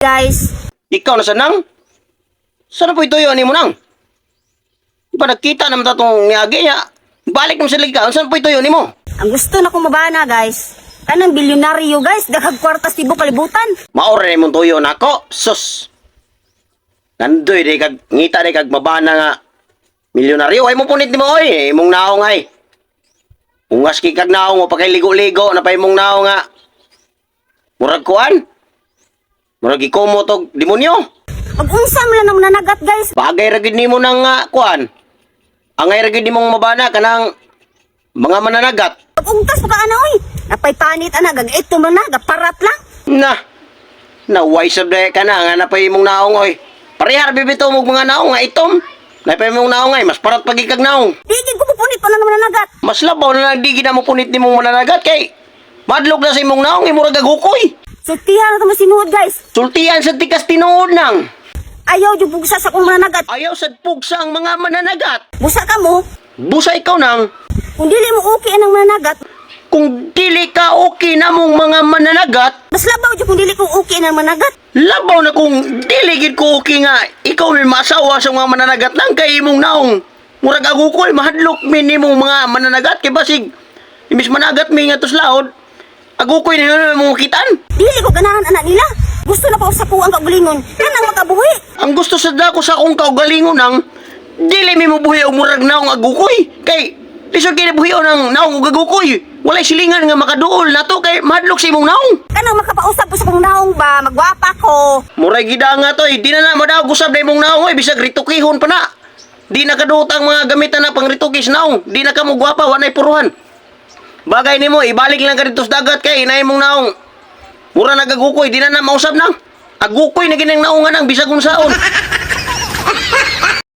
Guys. Ikaw na sa nang? Sana po ituyo ni mo nang? Di ba nagkita naman ta tong niagi niya? Balik naman sa lagi ka. Saan po ituyo ni mo? Ang gusto na kong mabana, guys. Kanang bilyonaryo, guys, daghang kwarta sa tibuok kalibutan. Maor na imong tuyo nako. Sus. Nandoy di kag ngita di kag mabana nga milyonaryo ay mo punit nimo oy, imong naong ay. Ungas kay kag naong mo pagkay ligo-ligo na pa imong naong nga. Murag kuan. Murag ikomo tog demonyo. Mag-unsa man lang ang mananagat, guys. Bagay ra gyud nimo nang kuan. Angay ra gyud nimong mabana kanang mga mananagat. Mag-ungtas pa ka ana oy. Napay panit ana gag ito man na, gaparat lang. Na. Naway sab dahi ka na nga napay imong naong oy. Parehar bibito mo mga naong nga itom. Napay imong naong ay mas parat pag ikag naong. Di gid ko pupunit pa na mananagat. Mas labaw na lang di gid na mo punit nimong mananagat kay madlog na sa imong naong imo ra gagukoy. Sultihan na to sinuod, guys. Sultian sa tikas tinuod nang. Ayaw jud bugsa sa akong mananagat. Ayaw sad pugsa ang mga mananagat. Busa ka mo. Busa ikaw nang Kung dili mo okay anang mananagat, kung dili ka okay na mong mga mananagat, mas labaw jud kung dili ko okay anang mananagat. labaw na kung dili gid ko okay nga ikaw may maasawa sa mga mananagat lang kay imong naong. Murag agukoy mahadlok mi nimong mga mananagat kay basig imbis managat mi nga laod, agukoy na mong kitan. Dili ko ganahan anak nila. Gusto na pa sa ko ang kaugalingon. Kanang makabuhi. Ang gusto sa dako sa akong kaugalingon nang dili mi mobuhi og murag naong agukoy kay lisod kay buhi ng naong ug agukoy. Walay silingan nga makaduol nato kay mahadlok sa imong naong. Kanang makapausap ko sa akong naong ba, magwapa ko. Muray gida nga to eh. Di na na madaog usab na imong naong eh. Bisag ritukihon pa na. Di na kaduot ang mga gamitan na pang ritukis naong. Di na ka mo gwapa, wa na'y puruhan. Bagay nimo, ibalik lang ka dito sa dagat kay inay mong naong. Mura nagagukoy, di na na mausab nang. Agukoy na ginang naungan ang bisag unsaon.